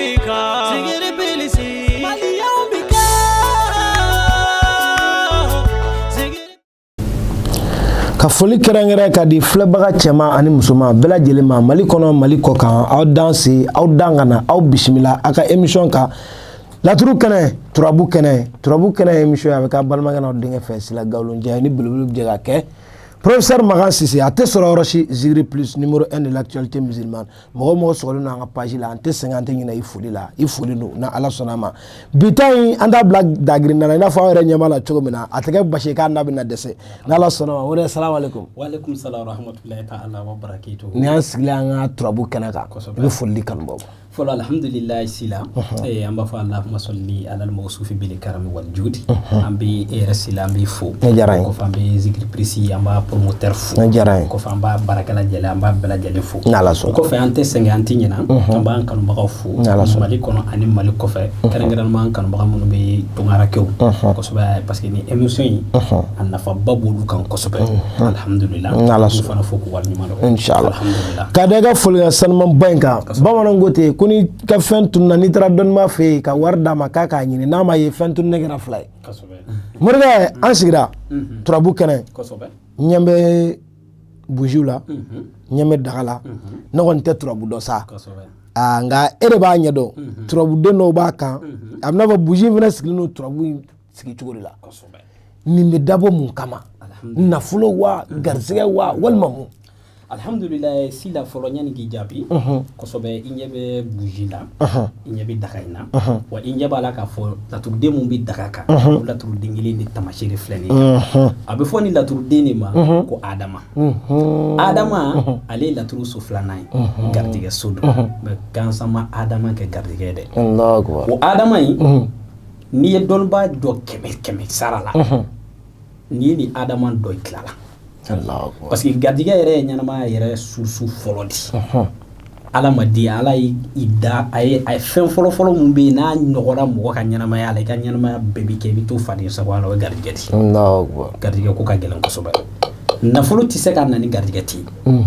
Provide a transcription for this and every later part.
Maliyaw bɛ kan Zikiri Plus Maliyaw bɛ kan Zikiri. Ka foli kɛrɛnkɛrɛn ka di filɛbaga cɛman ani musoman bɛɛ lajɛlen ma, Mali kɔnɔ, Mali kɔ kan. Aw dan se, aw dan ka na, aw bisimila aw ka émission kan, Laturu kɛnɛ, turabu kɛnɛ. Turabu kɛnɛ émission, a bɛ k'a balimakɛ n'aw denkɛ fɛ, Sila Gawulonjɛ ni belebele bɛ jɛ ka kɛ. Professeur Makan Sise, a tɛ sɔrɔ yɔrɔ si. Zikiri Plus, numéro 1 de l'actualité musulmane. Mɔgɔ o mɔgɔ sɔgɔlen don an ka page la, an tɛ sɛgɛn, an tɛ ɲinɛ i foli la. I foli don na Ala sɔnna a ma. Bi ta in, an t'a bila dagirinda la, i n'a fɔ aw yɛrɛ ɲɛ b'a la cogo min na. A tɛ kɛ basi ye k'a n'a bɛna dɛsɛ n'Ala sɔnna ma. O de ye, salamu aleykum. Waaleykum salam rahmatulahi ta'ala wa barakatuhu. Ni an sigilen an ka turabu kɛnɛ kan, i bɛ foli di kanubaw ma. Fɔlɔ, alhamdulilayi. Sila, an b'a fɔ allahumma salli ala al-mawsufi bil karami wal judi. An bɛ e yɛrɛ Sila, an b'i fo. Ne diyara n ye. Kɔfɛ, an bɛ Zikiri Plus, an b'a promoteur fo. Ne diyara n ye. Kɔfɛ, an b'a baarakɛla jɛlen, an b'a bɛɛ lajɛlen fo. N'Ala sɔnna. O kɔfɛ, an tɛ sɛgɛn, an tɛ ɲinɛ, an b'an kanubagaw fo. N'Ala sɔnna. Mali kɔnɔ ani Mali kɔfɛ, kɛrɛnkɛrɛnnenya an kanubaga minnu bɛ tungarakɛw kosɛbɛ, parce que ni émission in, a nafaba b'olu kan kosɛbɛ, alhamdulilah. N'Ala An b'u sɔnna. fana fo k'u waleɲuman dɔn. Inshallah. Alhamdulilah. Ka da i ka folikan sanumanba in kan, bamananw ko ten ko ni ka fɛn tununa, n'i taara dɔnnibaa fɛ yen ka wari d'a ma k'a k'a ɲini, n'a ma ye, fɛn tununnen kɛra fila ye. Morikɛ, an sigira turabu kɛnɛ. Ɲɛ bɛ bujiw la, ɲɛ bɛ daga la. Ne kɔni tɛ turabu dɔn sa. Aa, nka e de b'a ɲɛdɔn. Turabuden dɔw b'a kan, a bɛ n'a fɔ buji in fana sigilen don turabu in sigi cogo de la. Nin bɛ dabɔ mun kama? Nafolo wa, garisɛgɛ wa, walima mun? Alhamdulilayi. Sila, fɔlɔ, yanni k'i jaabi kosɛbɛ, i ɲɛ bɛ buji la, i ɲɛ bɛ daga in na wa, i ɲɛ b'a la k'a fɔ laturuden mun bɛ daga kan, o laturuden kelen de tamaseere filɛ nin ye. A bɛ fɔ ni laturuden de ma ko Adama. Adama, ale ye laturu so filanan ye, garijɛgɛ so don, mɛ gansan ma Adama kɛ garijɛgɛ ye dɛ. Allahu akbar. O Adama in, n'i ye dɔnnibaa jɔ kɛmɛ kɛmɛ sara la, n'i ye nin Adama dɔ, i tilala. Allahu akbar. Parce que garijɛgɛ yɛrɛ ye ɲɛnamaya yɛrɛ source fɔlɔ de. Ala ma di, Ala ye i da, a ye fɛn fɔlɔ fɔlɔ mun bɛ yen n'a nɔgɔra mɔgɔ ka ɲɛnamaya la, i ka ɲɛnamaya bɛɛ bɛ kɛ, i bɛ to faden sagoya la, o ye garijɛgɛ de ye. Allahu akbar. Garijɛgɛ ko ka gɛlɛn kosɛbɛ. Nafolo tɛ se ka na ni garijɛgɛ tɛ yen,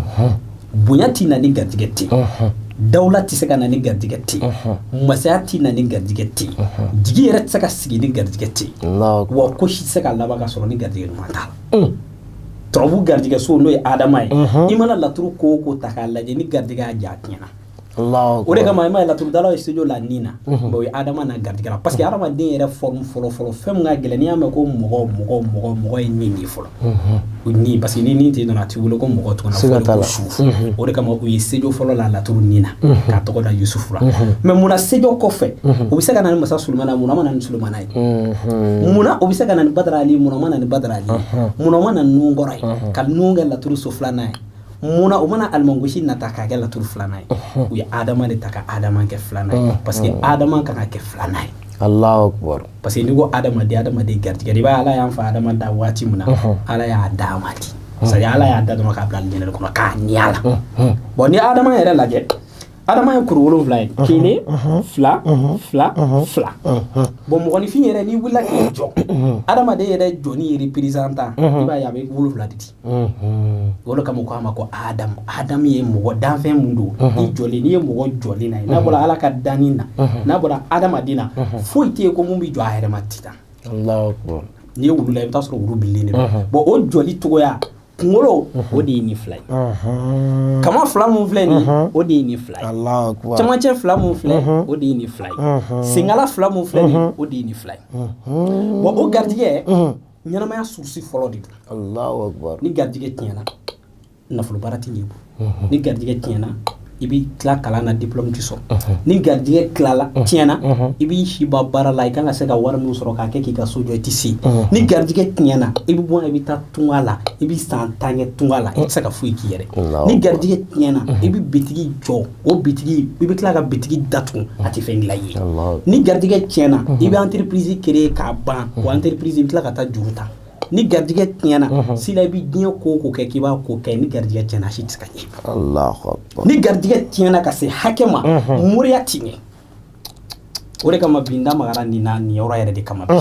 bonya tɛ na ni garijɛgɛ tɛ yen, dawula tɛ se ka na ni garijɛgɛ tɛ yen, masaya tɛ na ni garijɛgɛ tɛ yen, jigi yɛrɛ tɛ se ka sigi ni garijɛgɛ tɛ yen. Allahu akbar. Wa ko si tɛ se ka laban ka sɔrɔ ni garijɛgɛ ɲuman t'a la. Turabu garijɛgɛ so, n'o ye Adama ye, i mana laturu ko o ko ta k'a lajɛ, ni garijɛgɛ y'a ja, a tiɲɛna. Allahu akbar. O de kama, i m'a ye, laturudalaw ye studio la nin na, mais o ye Adama na garijɛgɛ la, parce que adamaden yɛrɛ forme fɔlɔ fɔlɔ, fɛn min ka gɛlɛn, n'i y'a mɛn ko mɔgɔ mɔgɔ mɔgɔ mɔgɔ, ye nin de ye fɔlɔ. O nin, parce que ni nin tɛ dɔrɔn, a t'i wele ko mɔgɔ tuguni, a Siga fɔ de t'a ko la. su. O de kama u ye studio fɔlɔ la laturu nin na k'a tɔgɔ da Yusufu la. Mais munna studio kɔfɛ o bɛ se ka na ni masa Sulemana ye, munna ma na ni Sulemana ye? Munna o bɛ se ka na ni Badara Ali ye, munna ma na ni Badara Ali ye? Munna o ma na ni Nunkɔrɔ ye ka nun kɛ laturu so filanan ye? Munna o mana alimangosi nata k'a kɛ laturu filanan ye? U ye Adama de ta ka Adama kɛ filanan ye, parce que Adama kan ka kɛ filanan ye. Allahu akbar. Parce que n'i ko adamaden, adamaden garijɛgɛ de. I b'a ye, Ala y'an fa Adama da waati min na, Ala y'a d'a ma di, c'est à dire Ala y'a da dɔrɔn k'a bila alijinɛ de kɔnɔ k'a niya la. Bon, ni Adama yɛrɛ lajɛ, Adama ye kuru 7 ye: kelen, fila, fila, fila. Bon, mɔgɔninfin yɛrɛ, n'i wulila k'i jɔ, adamaden yɛrɛ jɔni ye représentant, i b'a ye a bɛ 7 de di. O de kama ko a ma ko Adamu. Adamu ye mɔgɔ danfɛn mun don, i jɔlen, n'i ye mɔgɔ jɔlen na ye, n'a bɔra Ala ka danni na, n'a bɔra adamaden na, foyi tɛ yen ko mun bɛ jɔ a yɛrɛ ma titan. Allahu akbar. N'i ye wulu la, i bɛ taa sɔrɔ wulu bilen de don. Bon, o jɔli cogoya, kunkolo, o de ye nin fila ye. Kama fila mun filɛ nin ye, o de ye nin fila ye. Allahu akbar. Camancɛ fila mun filɛ, o de ye nin fila ye. Senkala fila mun filɛ nin ye, o de ye nin fila ye. Bon, o garijɛgɛ, ɲɛnamaya source fɔlɔ de don. Allahu akbar. Ni garijɛgɛ tiɲɛna, nafolo baara tɛ ɲɛ i bolo. Ni garijɛgɛ tiɲɛna, i bɛ tila kalan na, diplôme tɛ sɔrɔ. Ni garijɛgɛ tilala tiɲɛna, i b'i si ban baara la, i kan ka se ka wari min sɔrɔ k'a kɛ k'i ka so jɔ, i tɛ se. Ni garijɛgɛ tiɲɛna, i bɛ bɔ, i bɛ taa tunga la, i bɛ san 10 kɛ tunga la, i tɛ se ka foyi k'i yɛrɛ. Ni garijɛgɛ tiɲɛna, i bɛ bitigi jɔ, o bitigi, i bɛ tila ka bitigi datugu, a tɛ fɛn dilan i ye. Ni garijɛgɛ tiɲɛna, i bɛ entreprise créer k'a ban, o entreprise, i bɛ tila ka taa juru ta. Ni garijɛgɛ tiɲɛna, sila, i bɛ diɲɛ ko o ko kɛ k'i b'a ko kɛ, ni garijɛgɛ tiɲɛna, a si tɛ se ka ɲɛ. Allahu akbar. Ni garijɛgɛ tiɲɛna ka se hakɛ ma, moriya ti ɲɛ. O de kama bi n da magara nin na, nin yɔrɔ yɛrɛ de kama bi,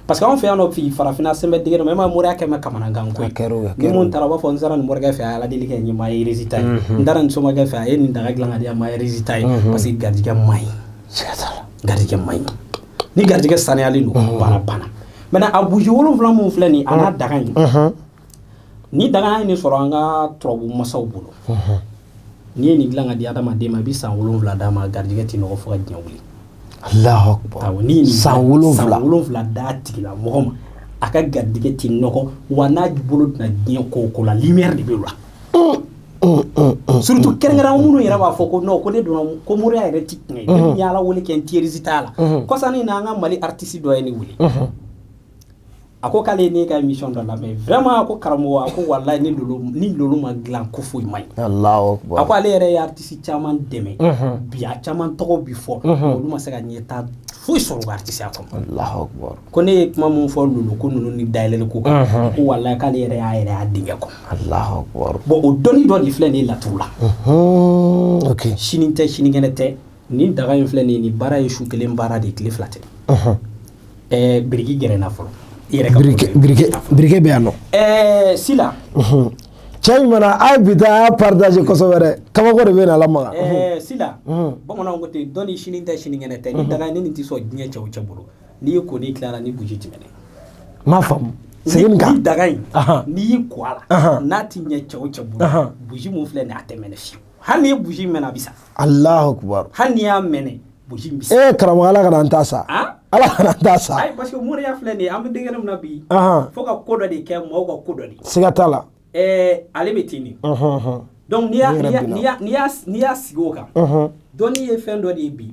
parce que anw fɛ yan nɔ bi, farafinna sɛbɛn dege dɔ ma, e ma moriya kɛ mɛ kamanagan ko A ye. kɛra o, a Ni kɛra mun o. taara, u b'a fɔ n sera nin morikɛ fɛ, a ye ala deli kɛ n ye, ma ye résultat ye. N taara nin somakɛ fɛ, a ye nin daga dilan ka di yan, ma ye résultat ye, parce que garijɛgɛ man ɲi. Siga t'a la. Garijɛgɛ man ɲi. Ni garijɛgɛ saniyalen don, baara banna. Maintenant, a buji 7 mun filɛ nin ye, a n'a daga in, ni daga in de sɔrɔ an ka turabu masaw bolo, n'i ye nin dilan ka di adamaden ma, i bɛ san 7 d'a ma, garijɛgɛ tɛ nɔgɔ fo ka diɲɛ wuli. Allahu akbar. Awɔ, n'i ye nin san dilan- 7. San 7 d'a tigilamɔgɔ ma, a ka garijɛgɛ tɛ nɔgɔ, wa n'a bolo donna diɲɛ ko o ko la, lumière de bɛ o la. Surtout kɛrɛnkɛrɛn minnu yɛrɛ b'a fɔ ko non, ko ne donna ko moriya yɛrɛ ti tiɲɛ ye, ne ye Ala wele kɛ, n tɛ résultat la. Kɔsani na, an ka Mali artiste dɔ ye ne wele, a ko k'ale ye ne ka émission dɔ lamɛn. Vraiment, a ko karamɔgɔ, a ko walayi, ni lolo ma dilan, ko foyi man ɲi. Allahu akbar. A ko ale yɛrɛ ye artiste caman dɛmɛ bi, a caman tɔgɔ bi fɔ, olu ma se ka ɲɛta foyi sɔrɔ u ka artiste ya kɔnɔ. Allahu akbar. Ko ne ye kuma mun fɔ lolo ko ninnu ni dayɛlɛli ko kan, ko walayi, k'ale yɛrɛ y'a yɛrɛ y'a denkɛ kɔnɔ. Allahu akbar. Bon, o dɔnni dɔ de filɛ nin ye laturu la. Ok. Sini tɛ, sinikɛnɛ tɛ, nin daga in filɛ nin ye, nin baara ye su kelen baara de ye, tile 2 tɛ. Biriki gɛrɛna fɔlɔ i yɛrɛ ka. Birike, birike, birike bɛ yan nɔ. Sila. Cɛ min mana a ye bi ta, a y'a partage kosɛbɛ dɛ, kabako de bɛ na lamaga. Sila, bamananw ko ten, dɔnni sini tɛ, sinikɛnɛ tɛ. Ni daga in, ni nin tɛ sɔn diɲɛ cɛ o cɛ bolo, n'i ye ko n'i tilara ni buji tɛmɛnɛ. N m'a faamu, segin nin kan. Ni daga in, n'i y'i ko a la, n'a ti ɲɛ cɛ o cɛ bolo, buji mun filɛ nin ye, a tɛ mɛnɛ fiyewu. Hali n'i ye buji mɛnɛ, a bɛ sa. Allahu akbar. Hali n'i y'a mɛnɛ, buji in bɛ sa. Ee karamɔgɔ, Ala kana an ta sa. Ah? Ala kana an ta sa. Ayi, parce que moriya filɛ nin ye, an bɛ denkɛ min na bi, fo ka ko dɔ de kɛ maaw ka ko dɔ de. Siga t'a la. Ale bɛ ten de. Donc n'i y'a Ne yɛrɛ n'i y'a binna. n'i y'a sigi o kan, dɔnni ye fɛn dɔ de ye bi,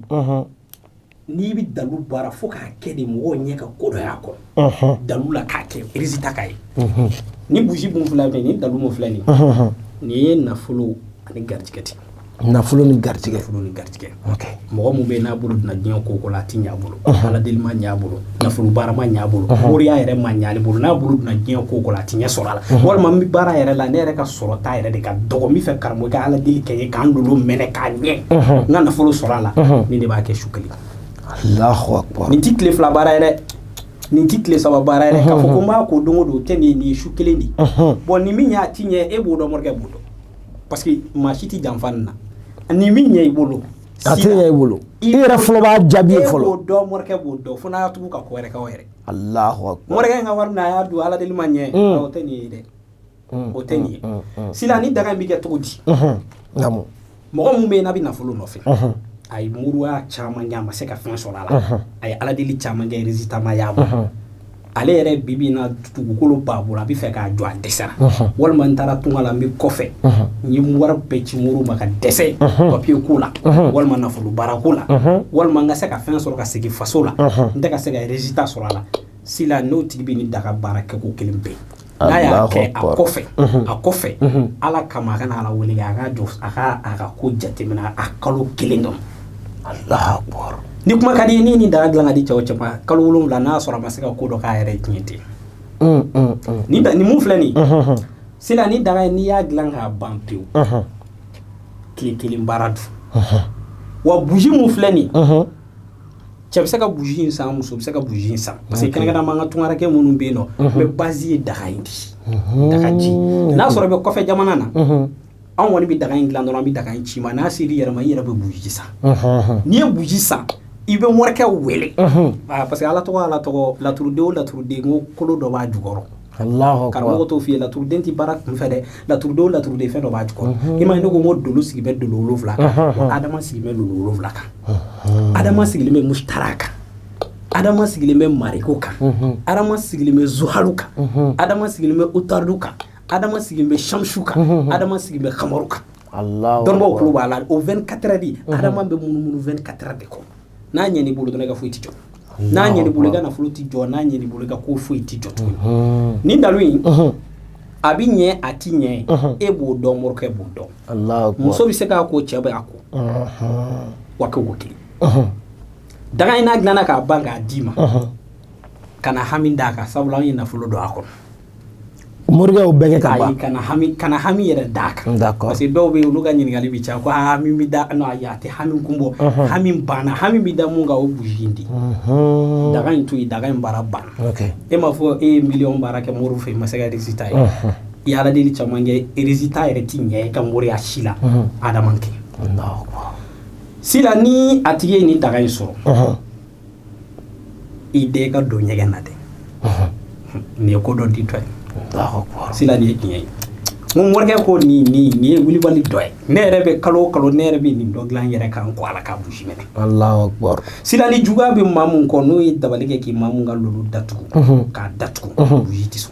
n'i bɛ dalu baara, fo k'a kɛ de mɔgɔw ɲɛ ka ko dɔ y'a kɔnɔ dalu la, k'a kɛ résultat k'a ye. Ni buji mun filɛ nin ye, ni dalu mun filɛ nin ye, nin ye nafolo ani garijɛgɛ ten. Nafolo ni garijɛgɛ. Nafolo ni garijɛgɛ. Ok. Mɔgɔ mun bɛ yen n'a bolo donna diɲɛ ko o ko la, a ti ɲɛ a bolo, ala deli ma ɲɛ a bolo, nafolo baara ma ɲɛ a bolo, moriya yɛrɛ ma ɲɛ ale bolo, n'a bolo donna diɲɛ ko o ko la, a ti ɲɛ sɔrɔ a la, walima n bɛ baara yɛrɛ la, ne yɛrɛ ka sɔrɔ ta yɛrɛ de ka dɔgɔ, n bɛ fɛ karamɔgɔ ka ala deli kɛ n ye k'an lolo mɛnɛ k'a ɲɛ, n ka nafolo sɔrɔ a la, nin de b'a kɛ su kelen. Allahu akbar. Nin ti tile 2 baara ye dɛ, nin ti tile 3 baara ye dɛ, k'a fɔ ko n b'a ko don o don, o tɛ nin ye, nin ye su kelen de ye. Bon, nin min ɲɛ, a ti ɲɛ, e b'o dɔn, morikɛ b'o dɔn, parce que maa si ti janfa nin na. Nin min ɲɛ i bolo, A tɛ ɲɛ i bolo, i yɛrɛ fɔlɔ b'a jaabi ye e fɔlɔ. b'o dɔn, morikɛ b'o dɔn, fo n'a y'a tugu ka ko wɛrɛ kɛ aw yɛrɛ. Allahu akbar. Morikɛ in ka wari minɛ, a y'a dun, ala deli ma ɲɛ, o tɛ nin ye dɛ, o tɛ nin ye. Sisan, ni daga in bɛ kɛ cogo di? Naamu. Mɔgɔ mun bɛ yen n'a bɛ nafolo nɔfɛ, a ye muruya caman kɛ, a ma se ka fɛn sɔrɔ a la, a ye ala deli caman kɛ, résultat ma y'a bolo, ale yɛrɛ bi bi in na, dugukolo b'a bolo, a bɛ fɛ k'a jɔ, a dɛsɛra, walima n taara tunga la, n bɛ kɔfɛ, n ye wari bɛɛ ci muru ma ka dɛsɛ papiye ko la, walima nafolo baara ko la, walima n ka se ka fɛn sɔrɔ ka segin faso la, n tɛ ka se ka résultat sɔrɔ a la. Sisan, n'o tigi bɛ nin daga baara kɛ ko kelen bɛɛ, n'a y'a Allahu kɛ, a akbar. kɔfɛ, a kɔfɛ, Ala kama, a kana Ala wele, a ka jɔ, a ka ko jateminɛ a kalo kelen dɔrɔn. Allahu akbar. Ni kuma ka di, ni daga dilan ka di cɛ o cɛ ma, kalo 7, n'a y'a sɔrɔ a ma se ka ko dɔ k'a yɛrɛ ye, tiɲɛ tɛ. Ni da, ni mun filɛ nin ye sisan, ni daga in, n'i y'a dilan k'a ban pewu, tile kelen baara dun. Wa buji mun filɛ nin ye, cɛ bɛ se ka buji in san, muso bɛ se ka buji in san, parce que kɛnɛkɛnɛma, an ka tunkarakɛ minnu bɛ yen nɔ, mais base ye daga in de ye, daga ji. N'a sɔrɔ i bɛ kɔfɛ jamana na, anw kɔni bɛ daga in dilan dɔrɔn, an bɛ daga in ci ma. N'a ser'i yɛrɛ ma, i yɛrɛ bɛ buji san. N'i ye buji san, i bɛ morikɛ wele. Ah, parce que Ala tɔgɔ, Ala tɔgɔ, laturuden o laturuden, ko kolo dɔ b'a jukɔrɔ. Allahu akbar. Karamɔgɔ t'o f'i ye, laturuden tɛ baara kunfɛ dɛ. Laturuden o laturuden, fɛn dɔ b'a jukɔrɔ. I m'a ye, ne ko n ko dolo sigi bɛ dolo 7 kan, wa adama sigi bɛ dolo 7 kan. Adama sigilen bɛ musitara kan, adama sigilen bɛ mariko kan, adama sigilen bɛ zuhalu kan, adama sigilen bɛ utaridu kan, adama sigilen bɛ shamsu kan, adama sigilen bɛ kamaru kan. Allahu Dɔnnibaw akbar. tulo b'a la. O 24 heures de, adama bɛ munumunu 24 heures de kɔnɔ. N'a ɲɛn'i bolo dɔrɔn, i ka foyi ti jɔ. N'a ɲɛn'i bolo, i ka nafolo ti jɔ. N'a ɲɛn'i bolo, i ka ko foyi ti jɔ tuguni. Nin dalu in, a bi ɲɛ, a ti ɲɛ, e b'o dɔn, morikɛ b'o dɔn. Allahu akbar. Muso bɛ se k'a ko, cɛ bɛ a ko, wa kɛ o kelen. Daga in, n'a dilanna k'a ban k'a d'i ma, ka na hami d'a kan, sabula an ye nafolo don a kɔnɔ. Morikɛ y'o bɛɛ kɛ ka Ayi, ban. kana hami yɛrɛ d'a kan. D'accord. Parce que dɔw bɛ yen, olu ka ɲininkali bi caya ko hami bɛ da. Non, ayi, a tɛ hami kun bɔ, hami banna. Hami bɛ da mun kan, o buji in de. Daga in to yen, daga in baara banna. Ok. E m'a fɔ e ye miliyɔn baara kɛ moriw fɛ, i ma se ka résultat ye, i ye ala deli caman kɛ, résultat yɛrɛ ti ɲɛ i ka moriya si la, adama kɛ. Allahu akbar. Sila, ni a tigi ye nin daga in sɔrɔ, i den ka don ɲɛgɛn na dɛ, nin ye ko dɔ di tɔ ye. Allahu akbar. Sila, nin ye tiɲɛ ye. N ko morikɛ ko nin ye wulibali dɔ ye. Ne yɛrɛ bɛ kalo o kalo, ne yɛrɛ bɛ nin dɔ dilan n yɛrɛ kan ko ala ka bougie minɛ. Allahu akbar. Sila, ni juguya bɛ maa mun kɔ, n'o ye dabali kɛ k'i maa mun ka lolu datugu, k'a datugu, bougie tɛ sɔn.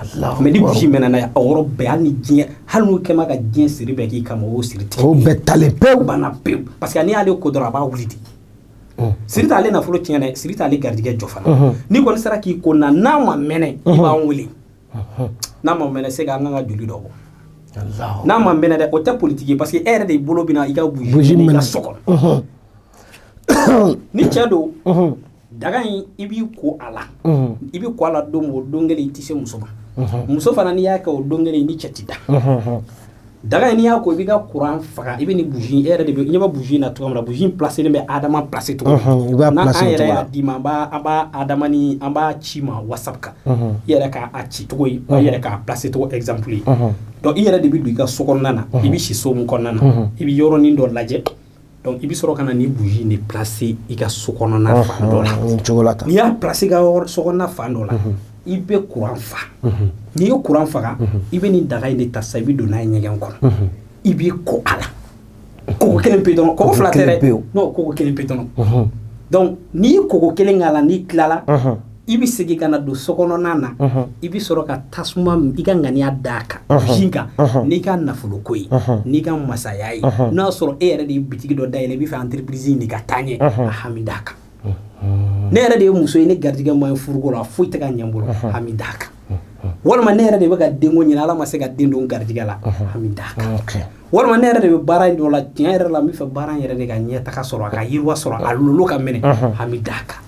Allahu Mais ni akbar. bougie mɛnna n'a ye, a yɔrɔ bɛɛ, hali ni diɲɛ, hali n'u kɛma ka diɲɛ siri bɛɛ k'i kama, o y'o siri tigɛ. O bɛɛ talen pewu. Banna pewu, parce que n'i y'ale ko dɔrɔn, a b'a wuli de. Siri t'ale nafolo tiɲɛ dɛ, siri t'ale garijɛgɛ jɔ fana. N'i kɔni sera k'i ko na, n'a ma mɛnɛ, i b'an wele. N'a ma mɛnɛ, se ka an kan ka joli dɔ bɔ. Allahu. N'a ma mɛnɛ dɛ, o tɛ politique ye, parce que e yɛrɛ de bolo bɛna i ka bougie bougie minɛ i minɛ. ka so kɔnɔ. Ni cɛ don, daga in, i b'i ko a la, i bɛ ko a la don min, o don kelen i tɛ se muso ma. Muso fana, n'i y'a kɛ o don kelen, i ni cɛ ti da. Daga in, n'i y'a ko, i b'i ka courant faga, i bɛ nin bougie, e yɛrɛ de bɛ, i ɲɛ bɛ bougie in na cogo min na, bougie in placé bɛ Adama placé cogo I b'a min na, placé an o yɛrɛ cogo y'a la. d'i ma, an b'a Adama ni an b'a ci ma WhatsApp kan, i yɛrɛ k'a ci cogo ye, i yɛrɛ k'a placé cogo exemple ye. Donc i yɛrɛ de bɛ don i ka so kɔnɔna na, i bɛ si so min kɔnɔna na, i bɛ yɔrɔnin dɔ lajɛ. Donc i bɛ sɔrɔ ka na nin bougie in de placé i ka so kɔnɔna fan dɔ la. Nin cogo la tan. N'i y'a placé i ka yɔrɔ so kɔnɔna fan dɔ la, i bɛ courant fa. N'i ye courant faga, i bɛ nin daga in de ta sisan, i bɛ don n'a ye ɲɛgɛn kɔnɔ, i b'i ko a la, koko kelen pe dɔrɔn, koko fila tɛ kelen dɛ. pewu. Non, koko kelen pe dɔrɔn. Donc n'i ye koko kelen k'a la, n'i tilala, i bɛ segin ka na don so kɔnɔna na, i bɛ sɔrɔ ka tasuma, i ka ŋaniya d'a kan, bougie kan, n'i ka nafoloko ye, n'i ka masaya ye, n'a y'a sɔrɔ e yɛrɛ de ye bitigi dɔ dayɛlɛ, i bɛ fɛ entreprise in de ka taa ɲɛ, a hami d'a kan. Ne yɛrɛ de ye muso ye, ne garijɛgɛ ma ye furuko la, foyi tɛ ka ɲɛ n bolo, hami d'a kan. Walima ne yɛrɛ de bɛ ka denko ɲini, Ala ma se ka den don n garijɛgɛ la, hami d'a kan. Walima ne yɛrɛ de bɛ baara in dɔ la, tiɲɛ yɛrɛ la, n bɛ fɛ baara in yɛrɛ de ka ɲɛtaga sɔrɔ, a ka yiriwa sɔrɔ, a lolo ka minɛ, hami d'a kan.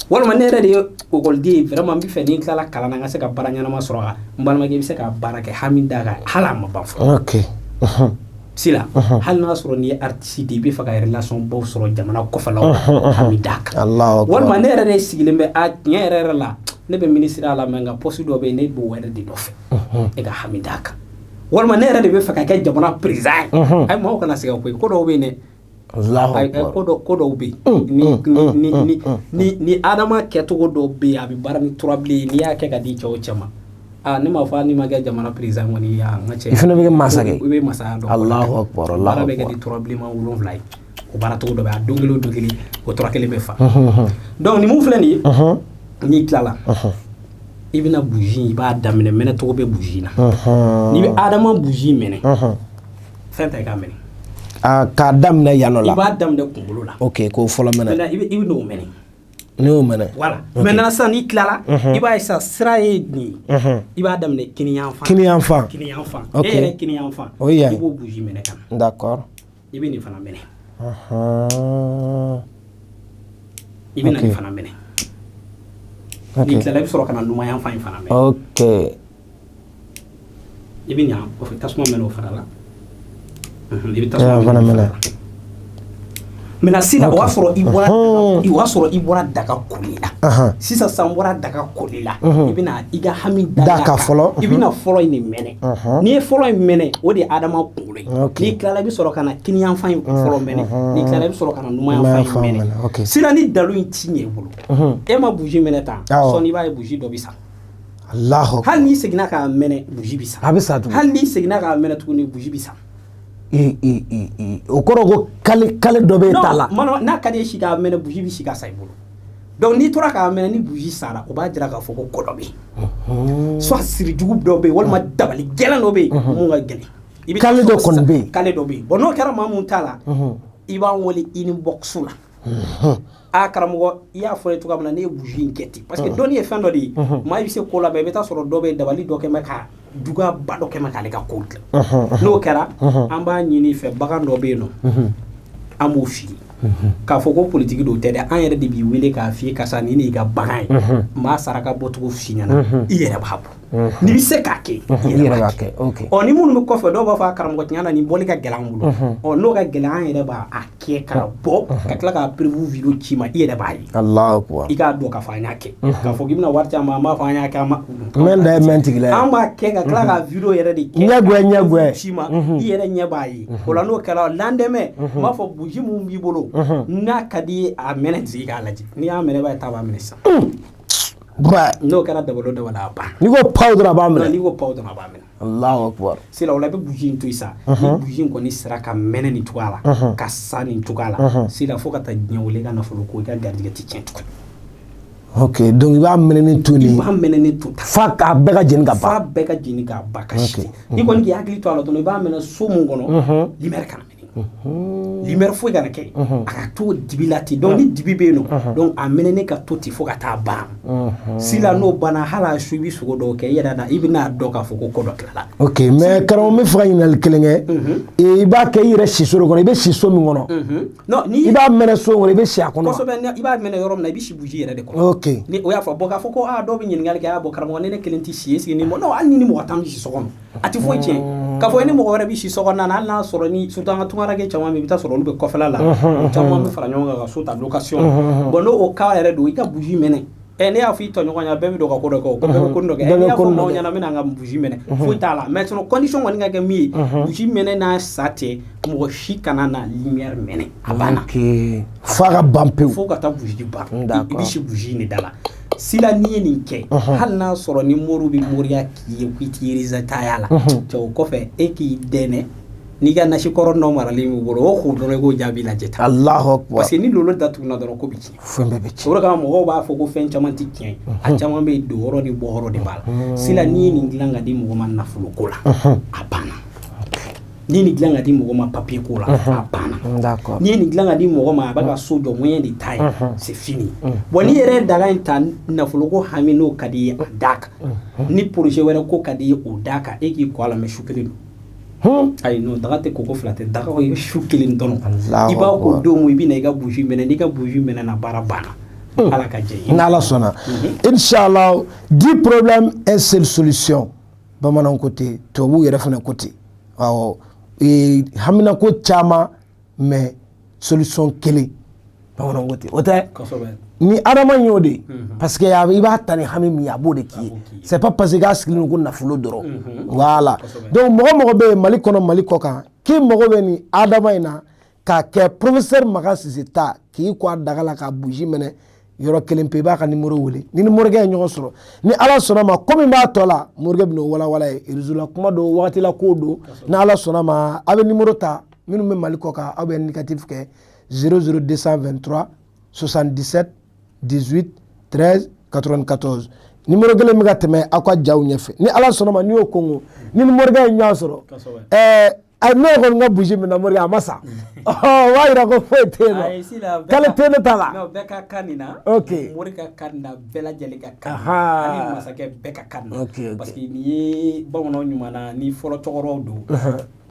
Walima ne yɛrɛ de ye ekɔliden ye, vraiment n bɛ fɛ ni n tilala kalan na, n ka se ka baara ɲɛnama sɔrɔ. A n balimakɛ, i bɛ se ka baara kɛ, hami d'a kan, hali a ma ban fɔlɔ. Sila, hali n'a sɔrɔ n'i ye artiste de ye, i bɛ fɛ ka relation baw sɔrɔ jamana kɔfɛlaw, hami d'a kan. Allahu akbar. Walima ne yɛrɛ de sigilen bɛ, a tiɲɛ yɛrɛ yɛrɛ la, ne bɛ ministre la, mais nka poste dɔ bɛ yen, ne b'o yɛrɛ de nɔfɛ, e ka hami d'a kan. Walima ne yɛrɛ de bɛ fɛ ka kɛ jamana président ye. Ayi, maaw kana siga koyi, ko dɔw bɛ yen dɛ. Allahu Ayi, akbar. ko dɔw bɛ yen, ni Adama kɛcogo dɔw bɛ yen, a bɛ baara ni turabilen ye, n'i y'a kɛ ka di cɛ o cɛ ma, aa, ne m'a fɔ hali n'i ma kɛ jamana président kɔni ye, n ka cɛ, I fana bɛ kɛ masakɛ. I bɛ masaya dɔn. Allahu akbar, Allahu Baara bɛ kɛ akbar. ni turabilenman 7 ye. O baara cogo dɔ bɛ yen, a don kelen o don kelen, o tura kelen bɛ fa. Donc nin mun filɛ nin ye, n'i tilala, i bɛna bougie, i b'a daminɛ mɛnɛ cogo bɛ bougie na. N'i bɛ Adama bougie mɛnɛ, fɛn ta i k'a mɛnɛ. A k'a daminɛ yan nɔ I la. b'a daminɛ kunkolo la. Ok, k'o fɔlɔ mɛnɛ. Maintenant i bɛ n'o mɛnɛ. Ne y'o mɛnɛ. Voilà. Maintenant sisan, n'i tilala, i b'a ye sisan sira ye nin ye. I b'a daminɛ kini yan fan. Kini yan fan. Kini yan fan. Ok. E yɛrɛ kini yan fan. O ye yan ye. I b'o bougie mɛnɛ ka na. I bɛ nin fana mɛnɛ. I bɛ na nin fana mɛnɛ. N'i tilala, i bɛ sɔrɔ ka na numan yan fan in fana mɛnɛ. I bɛ ɲa o fɛ, tasuma mɛnɛ o fana la. I bɛ tasuma Yan fana mɛnɛ o mɛnɛ. fana la. Maintenant sisan, o y'a sɔrɔ i bɔra, o y'a sɔrɔ i bɔra daga koli la. Sisan sisan, n bɔra daga koli la. I bɛna i ka hami da Da kan fɔlɔ. I bɛna fɔlɔ in de mɛnɛ. N'i ye fɔlɔ in mɛnɛ, o de ye Adama kunkolo ye. N'i tilala, i bɛ sɔrɔ ka na kiniyanfan in fɔlɔ mɛnɛ. N'i tilala, i bɛ sɔrɔ ka na numanyanfan in Numanyanfan mɛnɛ. mɛnɛ, ok. Sisan ni dalu in ti ɲɛ i bolo, e ma bougie mɛnɛ tan, Awɔ. sɔnni i b'a ye bougie dɔ bɛ sa. Allahu akbar. Hali n'i seginna k'a mɛnɛ, bougie bɛ sa. A bɛ sa tugun. Hali n'i seginna k'a mɛnɛ tuguni, bougie bɛ sa. I i i i o kɔrɔ ko kale kale dɔ bɛ e ta la. Non, mana n'a ka di ye si k'a mɛnɛ, bougie bɛ si ka sa i bolo. Donc n'i tora k'a mɛnɛ, ni bougie sara, o b'a jira k'a fɔ ko ko dɔ bɛ yen, soit siri jugu dɔ bɛ yen, walima dabali gɛlɛn dɔ bɛ yen mun ka gɛlɛn. I bɛ taa Kale dɔ sɔrɔ kɔni sisan- bɛ yen. Kale dɔ bɛ yen. Bon, n'o kɛra maa mun ta la, i b'an wele inbox la. A karamɔgɔ, i y'a fɔ ne cogoya min na, ne ye bougie in kɛ ten, parce que dɔnni ye fɛn dɔ de ye. Maa i bɛ se ko la, i bɛ taa sɔrɔ dɔ bɛ dabali dɔ kɛ bɛ ka juguya ba dɔ kɛ bɛ k'ale ka ko dilan. N'o kɛra, an b'a ɲini i fɛ, bagan dɔ bɛ yen nɔ, an b'o f'i ye k'a fɔ ko politiki dɔw tɛ dɛ, an yɛrɛ de b'i wele k'a f'i ye, karisa, nin de y'i ka bagan ye, n b'a saraka bɔcogo f'i ɲɛna, i yɛrɛ b'a bɔ. N'i bɛ se k'a kɛ, i yɛrɛ b'a kɛ, ok. Ɔ, ni minnu bɛ kɔfɛ, dɔw b'a fɔ a karamɔgɔ, tiɲɛ na nin bɔli ka gɛlɛn an bolo. Ɔ, n'o ka gɛlɛn, an yɛrɛ b'a a kɛ k'a bɔ ka tila k'a preuve vidéo ci ma, i yɛrɛ b'a ye. Allahu akbar. I k'a dɔn k'a fɔ an y'a kɛ. K'a fɔ k'i bɛna wari ci an ma, an b'a fɔ an y'a kɛ, an ma. Mɛn da ye mɛn tigila ye. An b'a kɛ ka tila ka vidéo yɛrɛ de kɛ. Ɲɛgɛn, ɲɛgɛn. Ci ma, i yɛrɛ ɲɛ b'a ye. O la n'o kɛra, lendemain n b'a fɔ bougie mun b'i bolo, n'a ka di ye, a mɛnɛ sigi k'a lajɛ. N'i y'a mɛnɛ, i b'a ye ta b'a minɛ sisan. Ouais. N'o kɛra dabalo dabalo, a banna. N'i ko paw dɔrɔn, a b'a minɛ. N'i ko paw dɔrɔn, a b'a minɛ. Allahu akbar. Sila o la, i bɛ bougie in to yen sa. Ni bougie in kɔni sera ka mɛnɛ nin cogoya la, ka sa nin cogoya la, sila, fo ka taa diɲɛ wuli, i ka nafolo ko, i ka garijɛgɛ ti tiɲɛ tuguni. Ok, donc i b'a minɛ ni to I nin b'a mɛnɛ ni to ta. F'a k'a bɛɛ ka jeni ka f'a ban. Bɛɛ ka jeni k'a ba ka si. I kɔni k'i hakili to a la dɔrɔn, i b'a mɛnɛ so mun kɔnɔ, lumière kana mɛnɛ, lumière foyi kana kɛ, a ka to dibi la ten. Donc ni dibi bɛ yen nɔ, donc a mɛnɛ ka to ten fo ka taa ban. Sila, n'o banna, hali a su, i bɛ sogo dɔw kɛ i yɛrɛ na, i bɛna dɔn k'a fɔ ko ko dɔ tilala. Ok, mais karamɔgɔ, n bɛ fɛ ka ɲininkali kelen kɛ. I b'a kɛ i yɛrɛ siso de kɔnɔ, i bɛ si so min kɔnɔ. Non, ni I b'a mɛnɛ so in kɔnɔ, i bɛ si a kɔnɔ wa? Kosɛbɛ, i b'a mɛnɛ yɔrɔ min na, i bɛ si bougie yɛrɛ de kɔnɔ. Ni o y'a fɔ bɔn, k'a fɔ ko aa, dɔw bɛ ɲininkali kɛ, a bɔn karamɔgɔ, ni ne kelen tɛ si, est-ce que ni mɔgɔ, non, hali ni mɔgɔ 10 bɛ si so kɔnɔ, a tɛ foyi tiɲɛ. K'a fɔ i ni mɔgɔ wɛrɛ bɛ si so kɔnɔna na, hali n'a sɔrɔ ni surtout an ka tunkaranke caman bɛ yen, i bɛ taa sɔrɔ olu bɛ kɔfɛla la, caman bɛ fara ɲɔgɔn kan ka so ta location. Bon, n'o o cas yɛrɛ don, i ka bougie mɛnɛ. Ɛ, ne y'a fɔ i tɔɲɔgɔn ɲɛna, bɛɛ bɛ don ka ko dɔ kɛ, o ko bɛɛ bɛ ko dɔ kɛ. Bɛɛ Ɛ, bɛ n'i y'a ko fɔ dɔ maaw kɛ. ɲɛna, n bɛna n ka bougie mɛnɛ, foyi t'a la. Mais sinon, condition kɔni ka kɛ min ye, bougie mɛnɛ n'a sa tɛ, mɔgɔ si kana na lumière mɛnɛ, a banna. Ok, f'a ka ban pewu. Fo ka taa bougie ban. D'accord. I bɛ si bougie de da la. Sila, n'i ye nin kɛ, hali n'a sɔrɔ ni moriw bɛ moriya k'i ye k'i t'i résultat y'a la, cɛ, o kɔfɛ e k'i dɛnɛ n'i ka nasi kɔrɔ nɔ maralen b'i bolo, o k'o dɔrɔn, i k'o jaabi lajɛ tan. Allahu akbar. Parce que ni lolo datuguna dɔrɔn, ko bɛ tiɲɛ. Fɛn bɛɛ bɛ tiɲɛ. O de kama mɔgɔw b'a fɔ ko fɛn caman tɛ tiɲɛ, a caman bɛ yen, don yɔrɔ ni bɔ yɔrɔ de b'a la. Sila, n'i ye nin dilan ka di mɔgɔ ma nafolo ko la, a banna. N'i ye nin dilan ka di mɔgɔ ma papier ko la, a banna. D'accord. N'i ye nin dilan ka di mɔgɔ ma, a bɛ ka so jɔ, moyen de ta ye, c'est fini. Bon, n'i yɛrɛ ye daga in ta, nafolo ko hami n'o ka di i ye, a d'a kan. Ni projet wɛrɛ ko ka di i ye, o d'a kan. E k'i kɔ a la, mais su kelen don. Ayi, non, daga tɛ koko fila tɛ, daga ko i bɛ su kelen dɔrɔn. Allahu I b'a ko akbar. don min, i bɛ na i ka bougie mɛnɛ. N'i ka bougie mɛnɛ na, baara banna, Ala ka jɛ ye. N'Ala sɔnna, inshallah. 10 problèmes, un seule solution, bamananw ko ten, tubabuw yɛrɛ fana ko ten. Awɔ, haminako caman, mais solution kelen, bamananw ko ten, o tɛ? Kosɛbɛ. Ni adama y'o de ye, parce que i b'a ta ni hami min ye, a b'o de k'i ye. C'est pas parce que k'a sigilen don ko nafolo dɔrɔn, voilà. Donc mɔgɔ mɔgɔ bɛ yen Mali kɔnɔ, Mali kɔ kan, k'i mago bɛ nin adama in na k'a kɛ professeur Makan Sise ta, k'i kɔ a daga la k'a bougie mɛnɛ yɔrɔ kelen pe, i b'a ka numéro wele. Ni morikɛ ye ɲɔgɔn sɔrɔ, ni Ala sɔnna ma, komi b'a tɔ la, morikɛ bɛn'o walawala ye. Réseau la kuma don, wagati la ko don. Ni Ala sɔnna ma, a bɛ numéro ta. Minnu bɛ Mali kɔ kan, aw bɛ indicatif kɛ 00223 77 18 13 94. Numéro kelen bɛ ka tɛmɛ aw ka jaw ɲɛfɛ. Ni Ala sɔnna ma, n'i y'o kongo ni morikɛ ye ɲɔgɔn sɔrɔ, ɛɛ, ne kɔni ka bougie minɛ, morikɛ a ma sa, ɔ o b'a yira ko foyi tɛ yen Ayi, nɔ, sila, bɛɛ k'ale tɛ ne ta la. Non, bɛɛ ka kan nin na. Ok. Mori ka kan nin na, bɛɛ lajɛlen ka kan nin Aha. na, ani masakɛ bɛɛ ka kan nin na. Ok. Parce que nin ye bamananw ɲuman na, ni fɔlɔ cɛkɔrɔbaw don,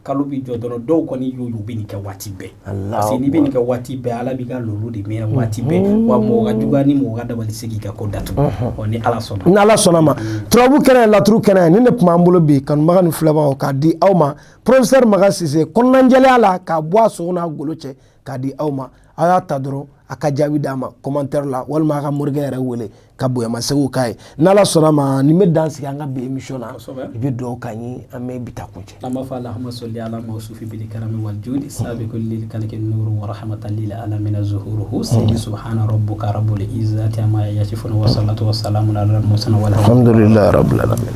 kalo bi jɔ dɔrɔn, dɔw kɔni y'o ye, u bɛ nin kɛ waati bɛɛ. Allahu Parce que n'i bɛ nin kɛ waati bɛɛ, Ala b'i ka lolo de minɛ waati bɛɛ. Wa mɔgɔ ka juguya ni mɔgɔ ka dabali se k'i ka ko datugu. Ɔ, ni Ala sɔnna. Ni Ala sɔnna ma, turabu kɛnɛ, laturu kɛnɛ, nin de tun b'an bolo bi, kanubaga ni filɛbagaw, k'a di aw ma. Professeur Makan Sise, kɔnɔnajɛlenya la, k'a bɔ a sogo n'a golo cɛ k'a di aw ma. Aw y'a ta dɔrɔn, a ka jaabi d'a ma commentaire la, walima a ka morikɛ yɛrɛ wele ka bonyamasegin k'a ye. N'Ala sɔnna ma, nin bɛ dan sigi an ka bi émission na. Kosɛbɛ. I bɛ dugawu k'an ye, an bɛ bi ta kuncɛ. An b'a fɔ allahumma salli ala mawsufi bil karami wal judi sabiqul lil kalki nuru wa rahmatan lil alamin zuhuruhu sayyidi subhana rabbuka rabbul izzati amma yasifun wa salatu wa salamun ala al mursalin walhamdulillah. Alhamdulilayi rabbil alamin.